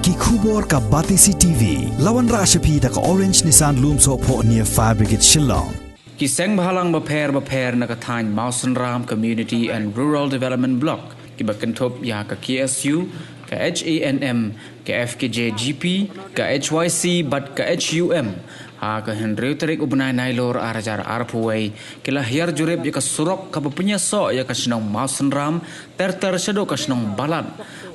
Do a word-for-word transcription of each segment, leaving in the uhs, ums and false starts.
Ki khubor ka Batesi T V. La wanrah sha phi da ka Orange Nissan Lumsohphoh near Fire Brigade Shillong. Ki seng bhalang bapher bapher na ka thaiñ Mawsynram Community and Rural Development Block, kiba kynthup ïa ka K S U, ka H A N M, ka F K J G P, ka H Y C bad ka H U M, ha ka hynriew tarik u bnai Nailur ar hajar arphew wei, ki la hiar jurip ïa ka surok kaba pynïasoh ïa ka shnong Mawsynram ter ter shaduh ka shnong Balat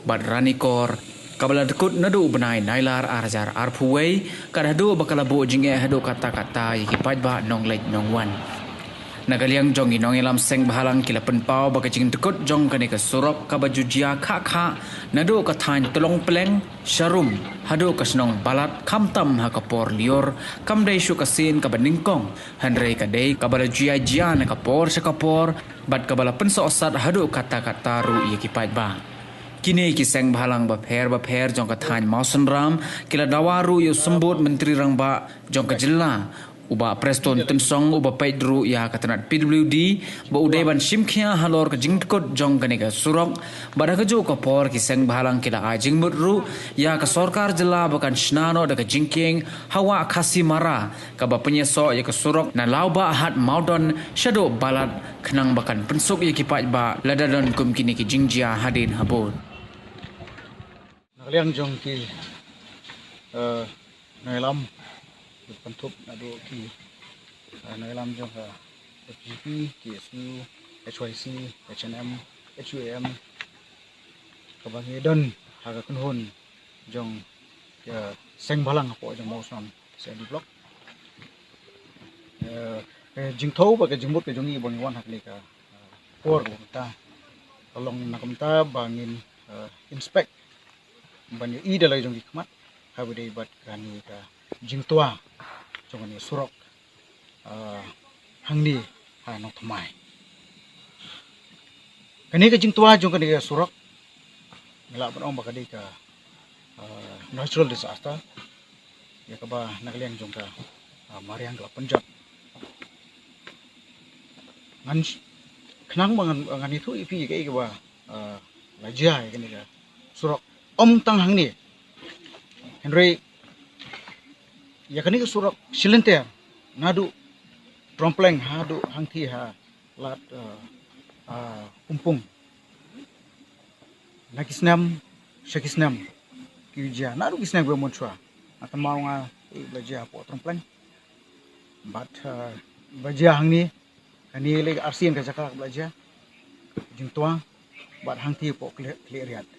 bad Ranikor, kaba la dkut naduh u bnai Nailar ar hajar arphew wei, kat haduh ba ka la buh jingeh haduh katta katta ïa ki paidbah nongleit nongwan. Na ka liang jong ki nongïalam seng bhalang, ki la pynpaw ba ka jingdkut jong kane ka surok kaba ju jia khah khah naduh ka thaiñ Tlong Pleng, Sharum, haduh ka shnong Balat, khamtam ha ka por lyiur, kam dei shuh ka sien kaba nyngkong, hynrei ka dei kaba la ju ïai jia na ka por sha ka por, bad kaba la pynsohsat haduh katta katta ruh ïa ki paidbah. Kine ki seng bhalang bapher bapher jong ka thaiñ Mawsynram, ki la dawa ruh ïa u Symbud Myntri Rangbah jong ka jylla, u Bah Prestone Tynsong, uba peit ruh ïa ka tnat P W D, ba u dei ban shim khia halor ka jingdkut jong kane ka surok. Bad ha kajuh ka por, ki seng bhalang ki la ai jingmut ruh ïa ka sorkar jylla ba kan shna noh da ka jingkieng ha Wah Khasi Mara, kaba pynïasoh ïa ka surok na Lawbah Hat Mawdon shaduh Balat, khnang ba kan pynsuk ïa ki paidbah lada don kum kine ki jingjia hadien habud. Na ka liang jong ki, eh, nongïalam, ki kynthup naduh ki, eh, nongïalam jong ka F G P, K S U, H Y C, H N M, H U M, kaba ngi don ha ka kynhun jong, eh, seng bhalang hapoh jong Mawsynram C R D Block. Eh, ka jingthew bad ka jingmut ka jong ngi ba ngi wan ha kane ka, eh, por kaba mynta, ka long na ka bynta ba ngin, eh, inspect ban ïohi da la jong ki khmat, ha kaba ïadei bad kane ka jingtwa jong kane surok, ah, hangne ha Nongthymmai. Kane ka jingtwa jong kane ka surok, ngi lah ban ong ba ka dei ka, ah, natural disaster, ïa kaba na ka liang jong ka, ah, mariang ka la pynjot. Ngan sh-, khnang ba ngan, ngan ïathuh ïa phi ïa kaei kaba, ah, la jia ïa kane ka surok. Ym tang hangne, hynrei ïa kane ka surok shilynter, naduh Trompleng haduh hangthie ha Lad, ah, ah, Umpung. Na ki snem sha ki snem ki jia, naduh ki snem kiba mynshwa. Nga thymmai nga, eh, ba la jia hapoh Trompleng. Bad, ah, ba la jia hangne, kane lei arsien ka jaka kaba la jia jingtwa, bad hangthie hapoh Khlieh, Khliehriat.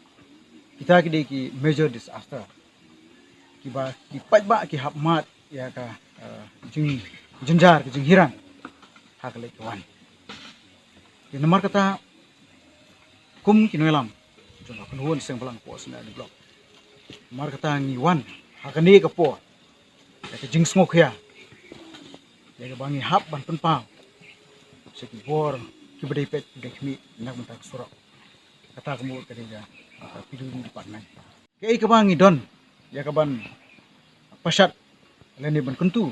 Kita ki dei ki major disaster kiba ki paidbah ki hap mad ïa ka, eh, jing, jynjar, ka jinghiran ha ka leit ka wan. Te namar kata, kum ki nongïalam jong ka kynhun seng bhalang hapoh C R D Block, namar kata ngi wan ha kane ka por ïa ka jingsngewkhia, ïa kaba ngi hap ban pynpaw sha ki bor kiba dei peit, kiba dei khmih na ka bynta ka surok. Kata ka mut ka dei ka, ka P W D department. Kaei kaba ngi don ïa kaban pashat lane ban kyntu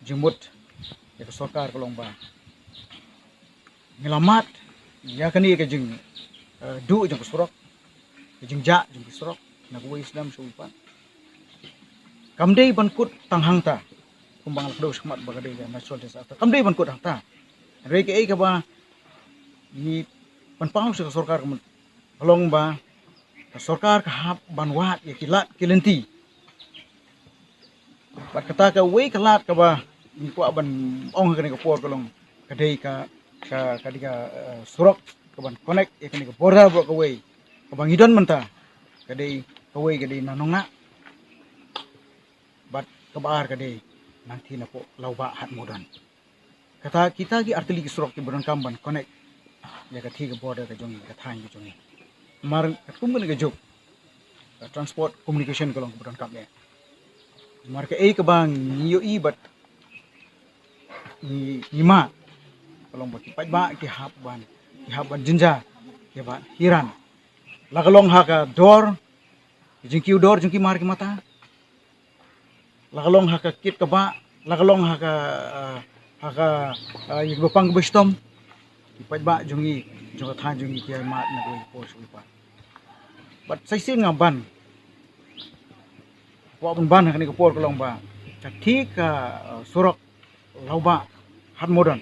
jingmut ïa ka sorkar ka long ba ngi la mad ïa kane ka jing, eh, duh jong ka surok, ka jingjah jong ka surok na kawei snem sha kawei pat. Kam dei ban kut tang hangta, kumba nga la kdew shakhmat ba ka dei ka natural disaster. Kam dei ban kut hangta. Hynrei kaei kaba ngi pynpaw sha ka sorkar ka mut, ka long ba ka sorkar ka hap ban wad ïa ki lad ki lynti. Bad kata kawei ka lad kaba ngi kwah ban ong ha kane ka por ka long ka dei ka, ka, ka dei ka, eh, surok kaban connect ïa kane ka border baroh kawei kaba ngi don mynta. Ka dei kawei ka dei na Nongnah, bad kaba ar ka dei nangthie napoh Lawbah Hat Mawdon. Kata kita ki artylli ki surok kiba donkam ban connect ïa ka thie ka border ka jong ngi, ka thaiñ ka jong ngi. Namar katkum kane ka juk, ka transport communication ka long kaba donkam eh. Namar kaei kaba ngi ïohi bad ngi, ngi mad ka long ba ki paidbah ki hap ban, ki hap ban jynjar, ki hap ban hiran. La ka long ha ka dor, jingkiew dor jong ki mar ki mata, la ka long ha ka kit ka bah, la ka long ha ka, ah, ha ka, ah, ïa kiba pang kiba shitom. Ki paidbah jong ngi, jong ka thaiñ jong ngi ki ïai mad na kawei ka por sha kawei pat. Bad sa shisien nga ban Wa ban ban ha kane ka por ka long ba ka thie ka, uh, surok Lawbah Hat Modon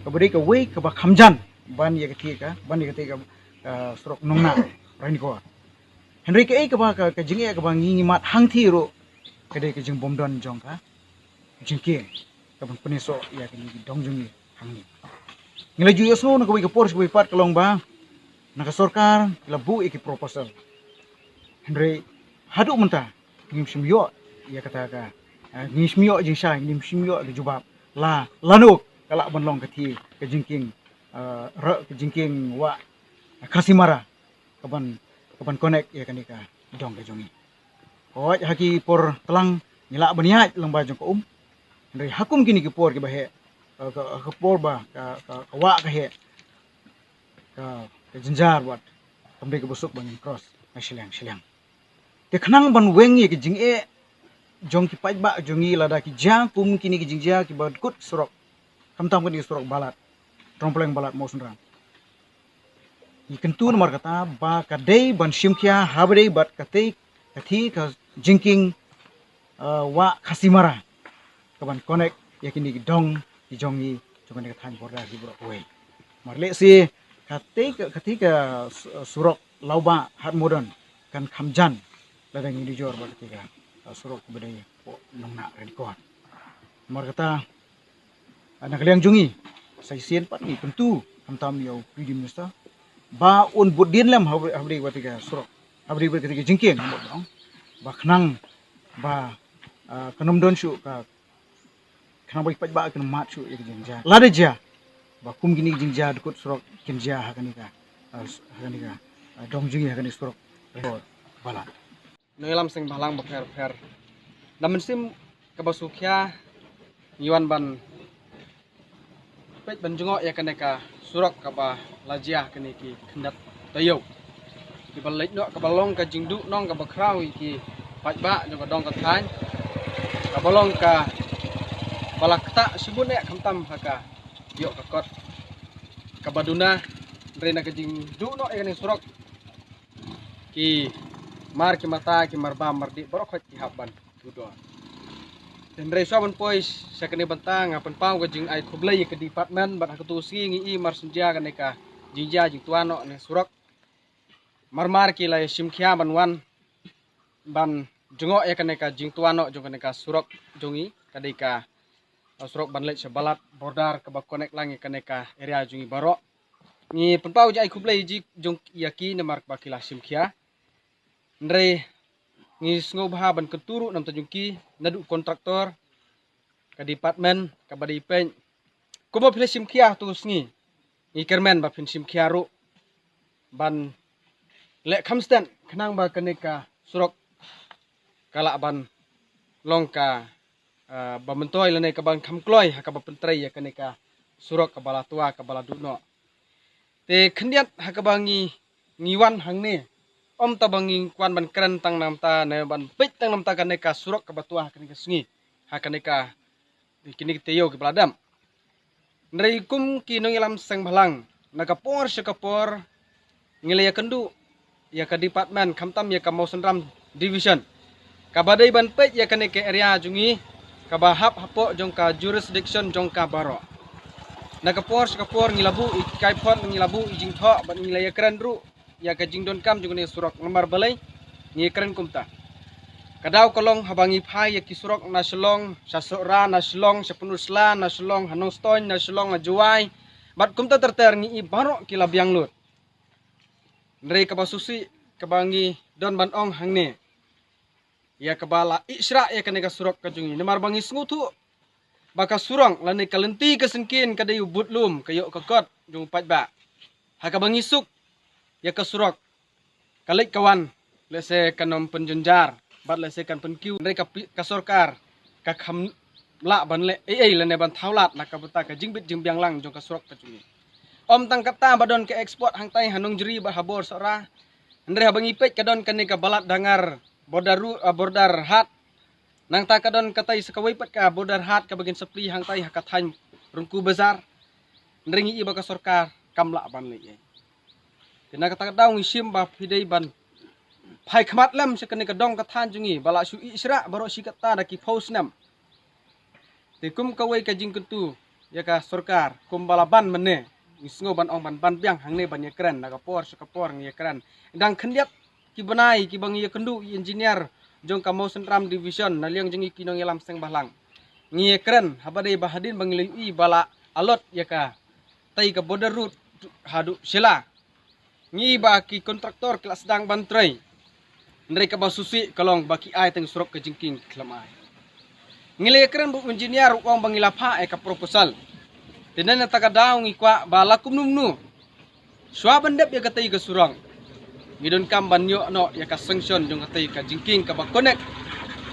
kaba dei kawei kaba kham jan ban ïa ka thie ka, ban ïa ka thie ka, uh, surok Nongnah Ranikor. Hynrei kaei kaba ka, ka jingeh kaba ngi ngi mad hangthie ruh ka dei ka jingbymdon jong ka jingkieng kaban pynïasoh ïa kine ki dong jong ngi hangne. Ngi la ju ïohsngew na kawei ka por sha kawei pat ka long ba na ka sorkar ki la buh ïa ki proposal. Hynrei haduh mynta ngim shym ïoh ïa kata ka, eh, ngim shym ïoh jingshai, ngim shym ïoh ka jubab la lano ka lah ban long ka thie ka jingkieng, eh, ra-, ka jingkieng wah Khasimara kaban, kaban connect ïa kane ka dong ka jong ngi. Hooid, ha ki por tlang ngi lah ban ïaid lyngba jong ka um. Hynrei ha kum kine ki por kiba heh, ka, ka, ka por ba ka, ka, ka wah ka heh, ka, ka jynjar wat kam dei kaba suk ba ngin cross na shiliang shiliang. Te khnang ban weng ïa ka jingeh jong ki paidbah jong ngi lada ki jia kum kine ki jingjia kiba dkut surok, khamtam kine ki surok Balat, Trongpaleng Balat Mawsynram. Ngi kyntu namar kata ba ka dei ban shim khia haba dei bad ka thie, ka thie ka jingkieng, uh, wah Khasimara kaban connect ïa kine ki dong ki jong ngi jong kane ka thaiñ border hi baroh kawei. Namar lehse ka thie ka, ka thie ka su-, surok Lawbah Hat Modon kan kham jan lada ngi nujor bad ka thie ka, uh, surok kaba dei hapoh Nongnah Ranikor. Namar kata, ah, na ka liang jong ngi, sa shisien pat ngi kyntu khamtam ïa u P D minister ba un bud dien lem haba, haba dei bad ka thie ka surok, haba dei bad ka thie ka jingkieng, bad ba khnang ba, ah, kan ym don shuh ka, khnang ba ki paidbah kin ym mad shuh ïa ka jingjia. Lada jia ba kum kine ki jingjia dkut surok kin jia ha kane ka, ah, ha kane ka, ah, dong jong ngi ha kane ka surok Ranikor Balat. Nongïalam seng bhalang bapher bapher. Na mynsiem kaba sngewkhia ngi wan ban peit ban jngoh ïa kane ka surok kaba la jia kine ki khyndiat taïew. Kiba leit noh kaba long ka jingduhnong kaba khraw ïa ki paidbah jong ka dong ka thaiñ. Kaba long kaba la ktah shibun eh khamtam ha ka ïoh ka kot kaba duna. Hynrei na ka jingduhnong ïa kane surok ki mar ki mata, ki mar bam mar dih baroh khoit ki hap ban kiew dor. Te hynrei shuwa ban poi sha kane bynta nga pynpaw ka jingai khublei ïa ka department bad ha kato ka sngi ngi i mar shen jia kane ka jingjia jingtwa noh ne surok. Mar mar ki la shim khia ban wan ban jngoh ïa kane ka jingtwa noh jong kane ka surok jong ngi, ka dei ka, uh, surok ban leit sha Balat border kaba connect lang ïa kane ka area jong ngi baroh. Ngi pynpaw jingai khublei ji jong ïa ki namar ba ki la shim khia. Hynrei ngi sngewbha ban kyntu ruh na bynta jong ki naduh kontraktor, ka department kaba dei peit. Kumba phi la shim khia ha kato ka sngi, ngi kyrmen ba phin shim khia ruh ban leh kham stet khnang ba kane ka surok ka lah ban long ka, ah, ba myntoi lane kaban kham kloi ha kaba pyntrei ïa kane ka surok kaba la twa kaba la duh noh. Te khyndiat ha kaba ngi, ngi wan hangne, ym tang ba ngi kwah ban kren tang na bynta ne ban peit tang na bynta kane ka surok kaba twa ha kane ka sngi, ha kane ka, kine ki taïew kiba la dep. Hynrei kum ki nongïalam seng bhalang, na ka por sha ka por ngi la ïakynduh ïa ka department khamtam ïa ka Mawsynram division kaba dei ban peit ïa kane ka area jong ngi kaba hap hapoh jong ka jurisdiction jong ka baroh. Na ka por sha ka por ngi la buh i kaiphod, ngi la buh i jingthoh bad ngi la ïakren ruh ïa ka jingdonkam jong kane ka surok namar balei ngi kren kumta. Ka daw ka long haba ngi phai ïa ki surok na Shillong sha Sohra, na Shillong sha Pynursla, na Shillong ha Nongstoiñ, na Shillong ha Jowai bad kumta ter ter ngi i baroh ki la biang lut. Hynrei kaba sngewsih kaba ngi don ban ong hangne ïa kaba la ih shrah ïa kane ka surok ka jong ngi namar ba ngi sngewthuh ba ka surok lane ka lynti ka syngkien ka dei u budlum ka ïoh ka kot jong u paidbah. Ha kaba ngi suk ïa ka surok ka leit ka wan, lehse kan ym pynjynjar bad lehse kan pynkiew, hynrei ka pi-, ka sorkar ka kham lah ban leh ei ei lane ban thaw lad na ka bynta ka jingbit jingbiang lang jong ka surok ka jong ngi. Ym tang katta ba don ka export hangtai ha Nongjri bad ha bor Sohra. Hynrei haba ngi peit ka don kane ka Balat Dangar border ru-, ah, border hat. Nangta ka don katai sa kawei pat ka border hat kaba kin supply hangtai ha ka thaiñ Rungku Bazar. Hynrei ngi i ba ka sorkar kam lah ban leh ei. Te na kata ka daw ngi shim ba phi dei ban phai khmat lem sha kane ka dong ka than jong ngi ba la shu ih shrah baroh shi katta da ki phew snem. Te kum kawei ka jingkyntu ïa ka sorkar, kum ba la ban mynne, ngi sngew ban ong ban ban biang hangne ban ïakren, na ka por sha ka por ngi ïakren. Dang khyndiat ki bnai kiba ngi ïakynduh ïa i engineer jong ka Mawsynram Division na liang jong ngi ki nongïalam seng bhalang. Ngi ïakren haba dei ba hadien ba ngi la ïohi ba la allot ïa ka tei ka border road haduh Shella. Ngi ba ki kontraktor ki la sdang ban trei. Hynrei kaba sngewsih ka long ba ki ai tang surok ka jingkieng khlem ai. Ngi la ïakren bad u engineer u ong ba ngi la phah ïa ka proposal. Te na kata ka daw ngi kwah ba la kumno kumno, shuwa ban dep ïa katei ka surok, ngi donkam ban ïoh noh ïa ka sanction jong katei ka jingkieng kaba connect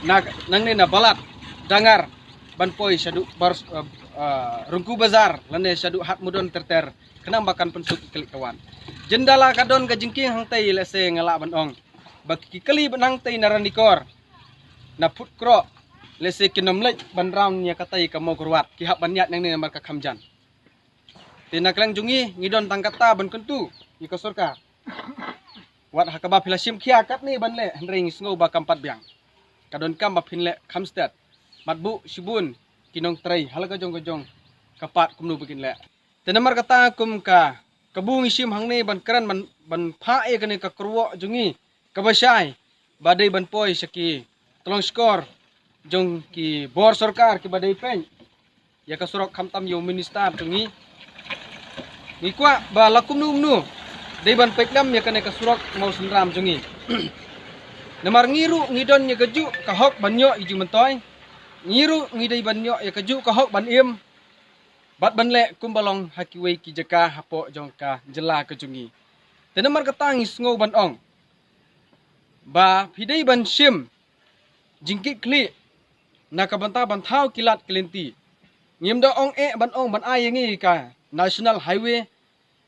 na, nangne na Balat Dangar ban poi shaduh Bar, eh, eh, Rungku Bazar lane shaduh Hat Mudon ter ter. Khnang ba kan pynsuk ïa ka leit ka wan. Jin da la ka don ka jingkieng hangtei, lehse nga lah ban ong ba ki kali ban hangtei na Ranikor, na Phutkroh, lehse kin ym leit ban round ïa katei ka Mawkyrwat, ki hap ban ïaid nangne namar ka kham jan. Te na ka liang jong ngi, ngi don tang katta ban kyntu ïa ka sorkar. Wat ha kaba phi la shim khia katne ban leh, hynrei ngi sngew ba kam pat biang. Ka donkam ba phin leh kham stet. Mat buh shibun ki nongtrei ha la ka jong ka jong ka pat kumno ba kin leh. Te namar kata kum ka kabu ngi shim hangne ban kren ban, ban phah ïa kane ka kyrwoh jong ngi kaba shai ba dei ban poi sha ki tyllong shkor jong ki bor sorkar kiba dei peit ïa ka surok, khamtam ïa u minister jong ngi. Ngi kwah ba la kumno kumno dei ban peit lem ïa kane ka surok Mawsynram jong ngi. Namar ngi ruh ngi don ïa ka juh ka hok ban ïoh ïa jingmyntoi. Ngi ruh ngi dei ban ïoh ïa ka juh ka hok ban im bad ban leh kumba long ha kiwei ki jaka hapoh jong ka jylla ka jong ngi. Te namar kata ngi sngew ban ong ba phi dei ban shim jingkitkhlieh na ka bynta ban thaw ki lad ki lynti. Ngim da ong eh ban ong ban ai ïa ngi ka National Highway,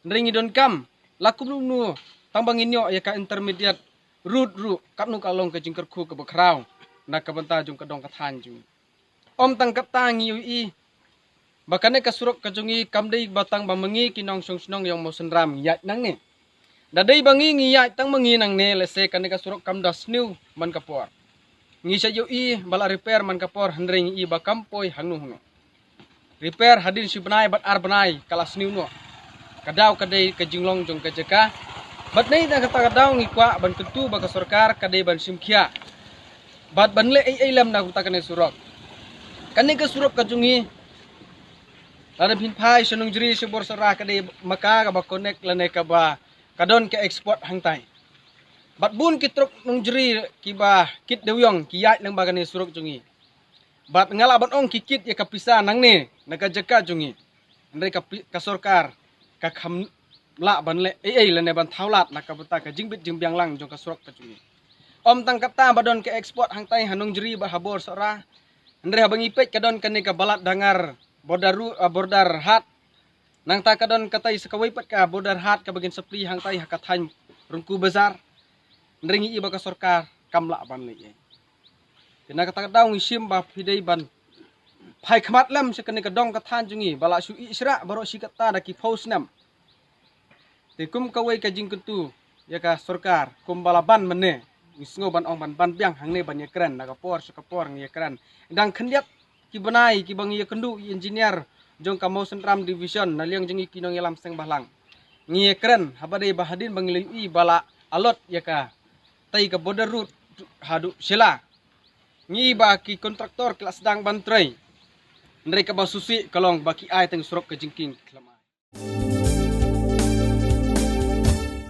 hynrei ngi donkam la kumno kumno tang ba ngin ïoh ïa ka intermediate road ruh, katno ka long ka jingkyrkhu kaba khraw na ka bynta jong ka dong ka thaiñ jong ngi. Ym tang katta, ngi ïohi ba kane ka surok ka jong ngi kam dei ba tang ba ma ngi ki nongshong shnong ïong Mawsynram ngi ïaid nangne. Da dei ba ngi ngi ïaid tang ma ngi nangne, lehse kane ka surok kam da sniew man ka por. Ngi sa ïohi ba la repair man ka por, hynrei ngi i ba kam poi hangno hangno. Repair hadien shi bnai bad ar bnai ka la sniew noh. Ka daw ka dei ka jinglong jong ka jaka. Bad na kata ka daw ngi kwah ban kyntu ba ka sorkar ka dei ban shim khia bad ban leh ei ei lem na ka bynta kane surok. Kane ka surok ka jong ngi, lada phin phai sha Nongjri sha Bor Sohra, ka dei ma ka kaba connect lane kaba ka don ka export hangtai. Bad bun ki trok Nongjri kiba kit dewïong ki ïaid lyngba kane surok jong ngi. Bad nga lah ban ong ki kit ïa ka pisa nangne na ka jaka jong ngi. Hynrei ka pi-, ka sorkar ka kham lah ban leh ei ei lane ban thaw lad na ka bynta ka jingbit jingbiang lang jong ka surok ka jong ngi. Ym tang katta, ba don ka export hangtai ha Nongjri bad ha Bor Sohra. Hynrei haba ngi peit ka don kane ka Balat Dangar border ru-, ah, border hat. Nangta ka don katei sa kawei pat ka border hat kaba kin supply hangtai ha ka thaiñ Rungku Bazar. Hynrei ngi i ba ka sorkar kam lah ban leh ei. Te na kata ka daw ngi shim ba phi dei ban phai khmat lem sha kane ka dong ka thaiñ jong ngi ba la shu ih shrah baroh shi katta da ki phew snem. Te kum kawei ka jingkyntu ïa ka sorkar, kum ba la ban mynne, ngi sngew ban ong ban ban biang hangne ban ïakren, na ka por sha ka por ngi ïakren. Dang khyndiat ki bnai kiba ngi ïakynduh ïa i engineer jong ka Mawsynram Division na liang jong ngi ki nongïalam seng bhalang. Ngi ïakren haba dei ba hadien ba ngi la ïohi ba la allot ïa ka tei ka border road haduh Shella. Ngi ba ki kontraktor ki la sdang ban trei. Hynrei kaba sngewsih ka long ba ki ai tang surok ka jingkieng khlem ai.